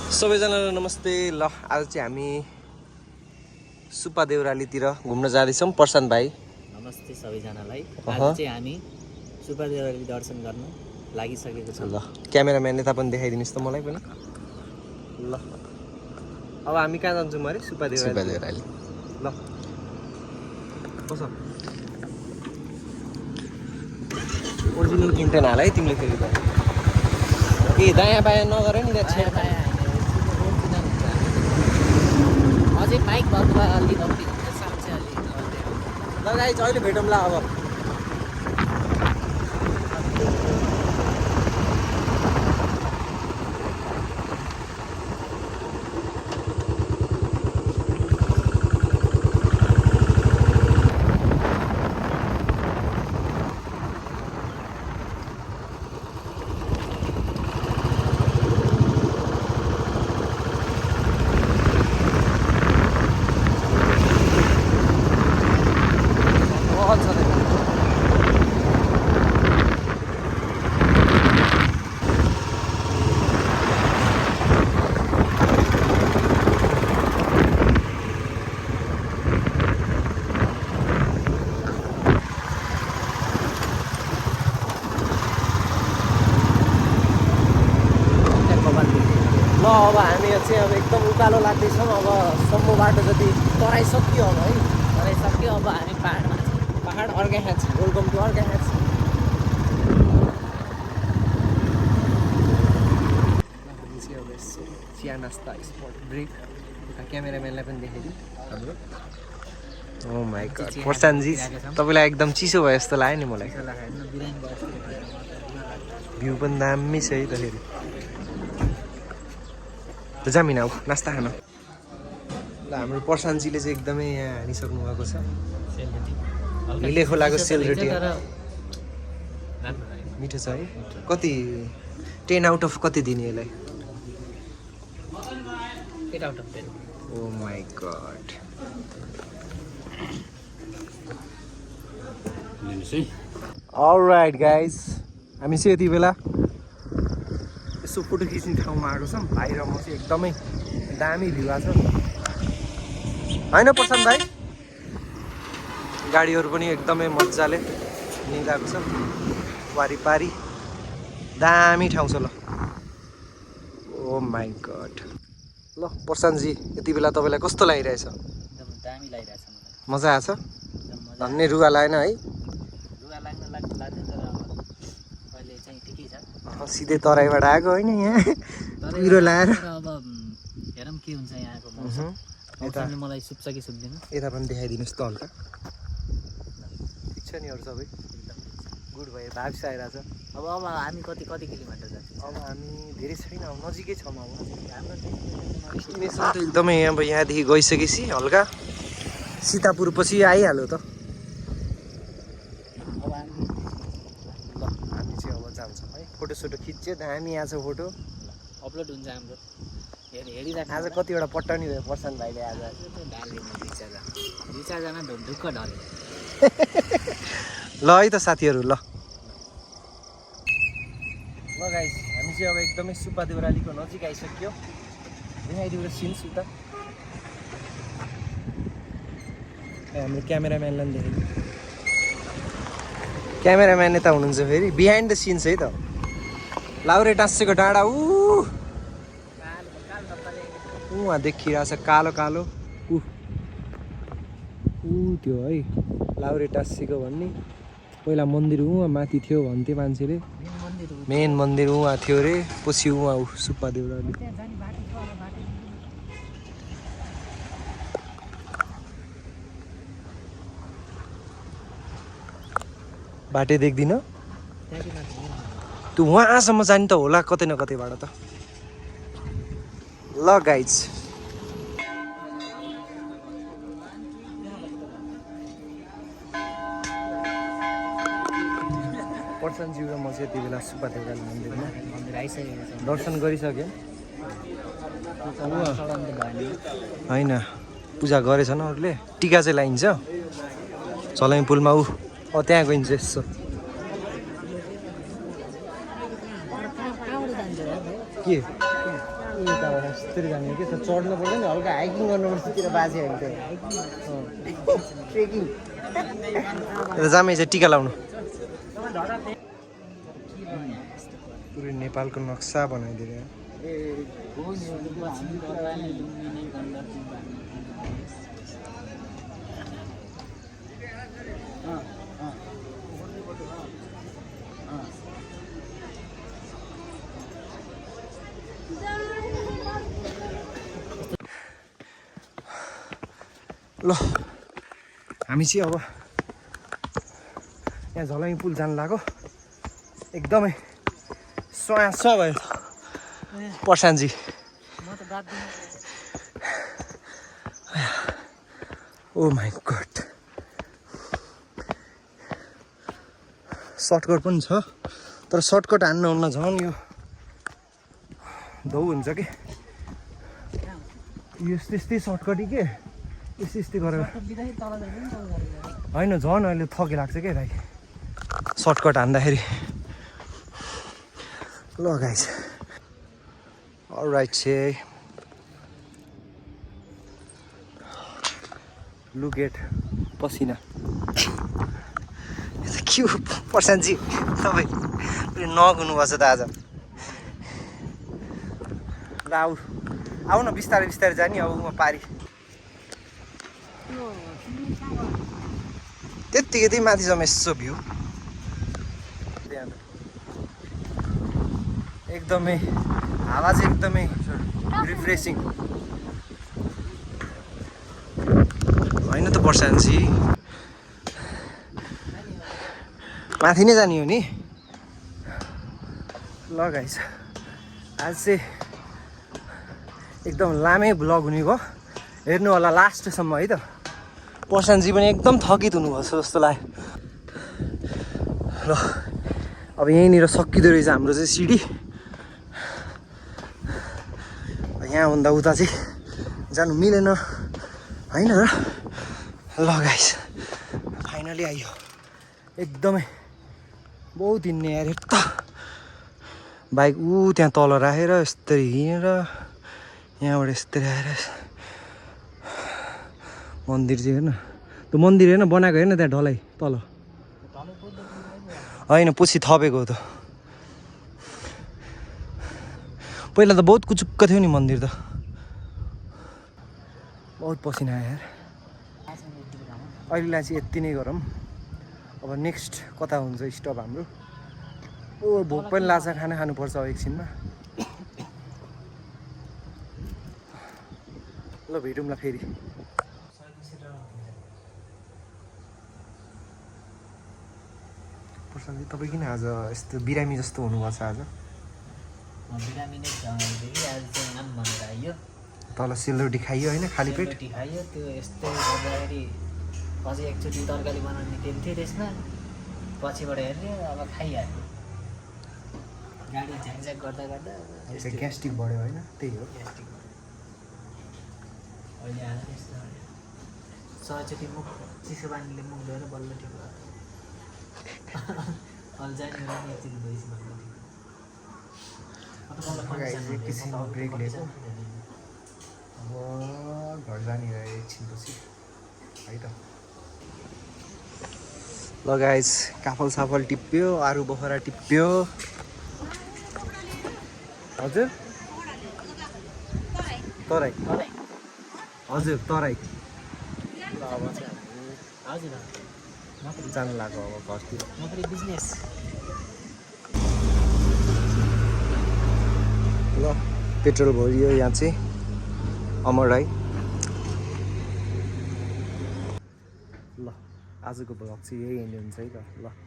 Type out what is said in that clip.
सबैजनालाई नमस्ते। ल आज चाहिँ हामी सुपा देउरालीतिर घुम्न जाँदैछौँ। प्रशान्त भाइ नमस्ते सबैजनालाई। आज चाहिँ हामी सुपा देउराली दर्शन गर्न लागिसकेको छौँ। ल क्यामेराम्यान यता पनि देखाइदिनुहोस् त मलाई पनि। ल अब हामी कहाँ जान्छौँ अरे? सुपा देउराली। ल कस ओरिजिनल किन्टेन हाल है तिमीले फेरि त ए दायाँ बायाँ नगर नि त्यहाँ अझै बाइक भएको भए अलिक अगाडि साउन्ड चाहिँ अलिक ल गाइस अहिले भेटौँला अब। अब हामी चाहिँ अब एकदम उकालो लाग्दैछौँ। अब सम्मो बाटो जति तराइसक्यो अब है, तराइसक्यो। अब हामी पाहाडमा छौँ। पाहाड अर्कै ह्याच। वेलकम टु अर्कै ह्याच। चाहिँ अब यसो चिया नास्ता स्पट ब्रेक। यता क्यामेराम्यानलाई पनि देखाइदिउँ हाम्रो। ओ माई गड प्रशान्तजी तपाईँलाई एकदम चिसो भयो जस्तो लाग्यो नि मलाई। भ्यू पनि दामी छ है त फेरि। जामिन आऊ नास्ता खान। ल हाम्रो प्रशान्तजीले चाहिँ एकदमै यहाँ हानिसक्नु भएको छ। हिले खोलाको सेलरोटी मिठो छ है। कति 10 आउट अफ कति दिने यसलाई? 8 out of 10। Oh my god. Alright guys, हामी चाहिँ यति बेला यसो फोटो खिच्ने ठाउँमा आएको छौँ। भाइ र म चाहिँ एकदमै दामी भ्यू आएको छ होइन प्रशान्त भाइ? गाडीहरू पनि एकदमै मजाले निकाएको छ वारिपारी। दामी ठाउँ छ। ल ओ माई गड। ल प्रशान्तजी यति बेला तपाईँलाई कस्तो लागिरहेछ? एकदम दामी लागिरहेछ मलाई। मजा आएछ? धन्य रुगा लागेन है? रुगा लाग्दैन तर अहिले चाहिँ ठिकै छ। सिधै तराईबाट आएको होइन यहाँ पिरो लाएर। अब हेरौँ के हुन्छ यहाँको मौसम। मौसमले मलाई सुत्छ कि सुत्दैन। यता पनि देखाइदिनुहोस् त हल्का। ठिक छ नि अरू सबै गुड भयो। भाइब्स आइरहेछ। अब हामी कति किलोमिटर जान्छौँ? अब हामी धेरै छैन, अब नजिकै छौँ। अब हाम्रो डेस्टिनेसन त एकदमै अब यहाँदेखि गइसकेपछि हल्का सीतापुर पछि आइहाल्यो त। अब हामी चाहिँ अब जान्छौँ है। फोटोसोटो खिच्यो दामी आएको छ फोटो। अपलोड हुन्छ हाम्रो। हेरिराख्नु। आज कतिवटा पट्टानी भयो प्रशान्त भाइले आज? ढाल्दिनु 2-4जना ढुक्क ढले। ल है त साथीहरू। ल गाइस हामी चाहिँ अब एकदमै सुपा देउरालीको नजिक आइसक्यो। देखाइदिउँ सिन्स उता हाम्रो क्यामेराम्यानलाई पनि देखाइदिउँ। क्यामेराम्यान यता हुनुहुन्छ फेरि बिहाइन्ड द सिन्स है त। लाउरे टाँसेको डाँडा उहाँ देखिरहेछ कालो कालो त्यो है लाउरे टाँसेको भन्ने। पहिला मन्दिर उहाँ माथि थियो भन्थे मान्छेले। मेन मन्दिर उहाँ थियो अरे, पछि उहाँ सुपा देउराली। बाटै देख्दिन त्यो उहाँसम्म जाने त होला कतै न कतैबाट त। ल गाइज प्रशान्तज्यू र म चाहिँ यति बेला सुपा देउराली मन्दिरमा दर्शन गरिसकेँ होइन। पूजा गरेछन् अरूले। टिका चाहिँ लगाइन्छ चलाइ पुलमा। त्यहाँ गइन्छ यसो। के यताबाट यस्तरी जाने हो कि त चढ्नु पर्दैन हल्का हाइकिङ गर्नुपर्छ तिर बाजे होइन ट्रेकिङ जामै चाहिँ टिका लाउनु पुरै नेपालको नक्सा बनाइदिएर ल हामी चाहिँ अब यहाँ झलमी पुल जानु लाग्यो एकदमै स्वास भयो प्रशान्तजी ओ माई गड सर्टकट पनि छ तर सर्टकट हान्नुहुन्न झन् यो धौ हुन्छ कि यस्तै सर्टकट के यस्तै गरेर होइन झन् अहिले थकी लाग्छ क्या भाइ सर्टकट हान्दाखेरि ल गाइस अलराइट चाहिँ लुक एट पसिना के हो प्रशान्तजी तपाईँ नगुनुपर्छ त आज ल आऊ न बिस्तारै बिस्तारै जाने अब म पारी त्यत्तिकै त्यही माथि जम्मा यसो भ्यू एकदमै हावा चाहिँ एकदमै रिफ्रेसिङ होइन त प्रशान्तजी माथि नै जाने हो नि ल गाइस आज चाहिँ एकदम लामै भ्लग हुने भयो हेर्नु होला लास्टसम्म है त प्रशान्तजी पनि एकदम थकित हुनुभएको जस्तो लाग्यो ल अब यहीँनिर सकिँदो रहेछ हाम्रो चाहिँ सिडी यहाँभन्दा उता चाहिँ जानु मिलेन होइन र ल गाइस फाइनली आइयो एकदमै बहुत हिँड्ने यार त बाइक त्यहाँ तल राखेर यस्तरी हिँडेर यहाँबाट यस्तरी आएर मन्दिर चाहिँ हेर्न त्यो मन्दिर हेर्न बनाएको हेर्न त्यहाँ ढलाइ तल होइन पछि थपेको हो त पहिला त बहुत कुचुक्क थियो नि मन्दिर त बहुत पसिना आयो यार अहिलेलाई चाहिँ यति नै गरौँ अब नेक्स्ट कता हुन्छ स्टप हाम्रो ओ भोक पनि लाग्छ खाना खानुपर्छ अब एकछिनमा ल भेटौँला फेरि प्रशान्तजी तपाईँ किन आज यस्तो बिरामी जस्तो हुनुभएको छ आज बिरामी नै आज चाहिँ आम भनेर आइयो तल सेलरोटी खाइयो होइन खाली पेट खाइयो त्यो यस्तै गर्दाखेरि अझै एकचोटि तरकारी बनाउने तेल थियो त्यसमा पछिबाट हेर्ने अब खाइहाल्यो गाडी झ्याकझ्याक गर्दा गर्दा ग्यास्ट्रिक बढ्यो होइन त्यही हो ग्यास्ट्रिक अहिले आएर यस्तो सयचोटि मुख चिसो पानीले मुख धोएर बल्ल ठिक भयो अल्झानी एकचोटि भइसक्यो एकछिन ब्रेक लिएको अब घर जाने एकछिनपछि है त ल गाइस काफल साफल टिप्यो आरु बखरा टिप्यो हजुर तराई हजुर तराई ल अब चाहिँ हजुर जानु लाग्यो अब घरतिर नोकरी बिजनेस ल पेट्रोल भरियो यहाँ चाहिँ अमर राई ल आजको भ्लग चाहिँ यही एन्ड हुन्छ है त ल